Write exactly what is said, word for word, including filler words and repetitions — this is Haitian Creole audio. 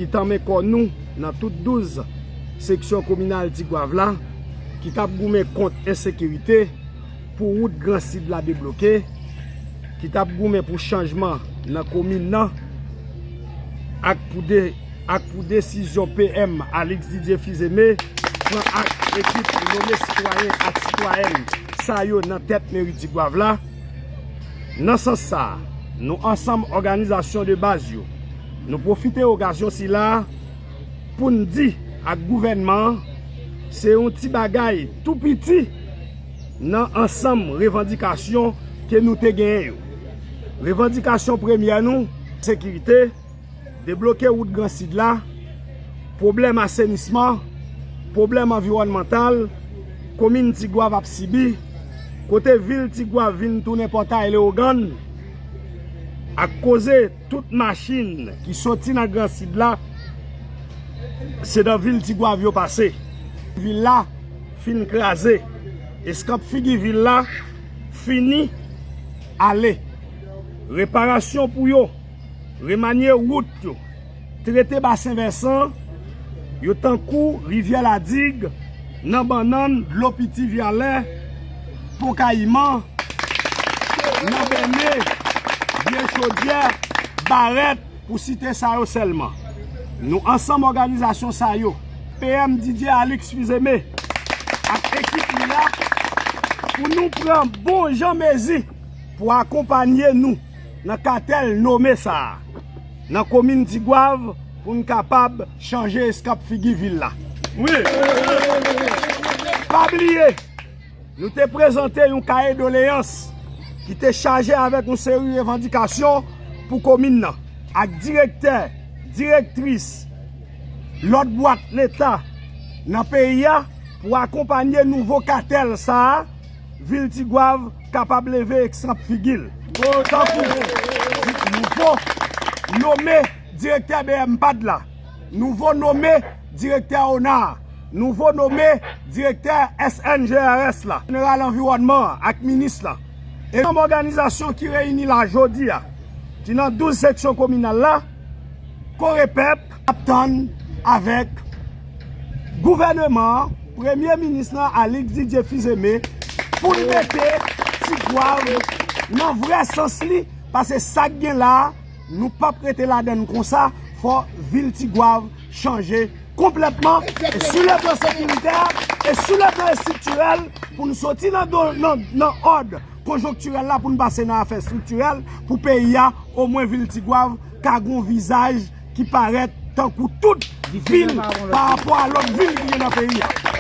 ki tanmen kò nou nan tout douz seksyon kominal Tigwav la, ki t ap goumen kont ensekirite, pou wout Gran Sid la debloke, ki t ap goumen pou chanjman nan komin nan, ak pou de, ak pou desizyon P M Alix Didier Fils-Aimé pran ak ekip nome sitwayen ak sitwayèn sa yo nan tèt meri Tigwav la. Nan sans sa a, nou ansanm òganizasyon de baz yo, nou pwofite okazyon sila a pou n di ak gouvènman an, se yon ti bagay tou piti nan ansanm revandikasyon ke nou te genyen yo. Revandikasyon premyè nou, sekirite, debloke wout Gran Sid la, pwoblèm asenisman, pwoblèm anviwònmantal, komin Tigwav ap sibi, kote vil Tigwav vin tounen pòtay Lewogàn, ak koze tout machin ki soti nan Gran Sid la, se nan vil Tigwav yo pase. Vil la fin kraze. Eskanp figi vil la fini ale. Reparasyon pou yo, remanye wout yo, trete basen vèsan yo tankou rivyè Ladig, nan Bannann, Dlo Piti, Vyalè, Pon Kayiman, nan Bene, Vye Chodyè, Barèt, pou site sa yo sèlman. Nou ansanm òganizasyon sa yo, P M Didier Alix Fils-Aimé ak ekip li a, pou nou pran bon jan mezi pou akonpanye nou nan katèl nome sa a, nan komin Tigwav, pou n kapab chanje eskanp figi vil la. Wi! Pa bliye, nou te prezante yon kaye doleyans ki te chaje avèk yon seri revandikasyon pou komin nan, ak direktè, direktris, lòt bwat Leta nan peyi a pou akonpanye nouvo katèl sa a, vil Tigwav kapab leve eskanp figi l. Tankou nouvo nome direktè B M pad la, nouvo nome direktè ona, nouvo nome direktè S N G R S la, jeneral anviwònman an ak minis la. E ansanm òganizasyon ki reyini la jodi a, ki nan douz seksyon kominal la, Korepèp ap tann avèk gouvèneman an, premye minis lan Alix Didier Fils-Aimé, pou l mete Tigwav nan vrè sans li, paske sa k gen la a, nou p ap rete ladan l konsa, fò vil Tigwav chanje konplètman, e sou le plan sekiritè, e sou le plan estriktirèl, pou n soti nan do, nan, nan òd konjonktirèl la, pou n pase nan afè estriktirèl, pou peyi a, omwen vil Tigwav, ka gon vizaj ki parèt tankou tout vil pa rapò a lòt vil ki gen nan peyi a.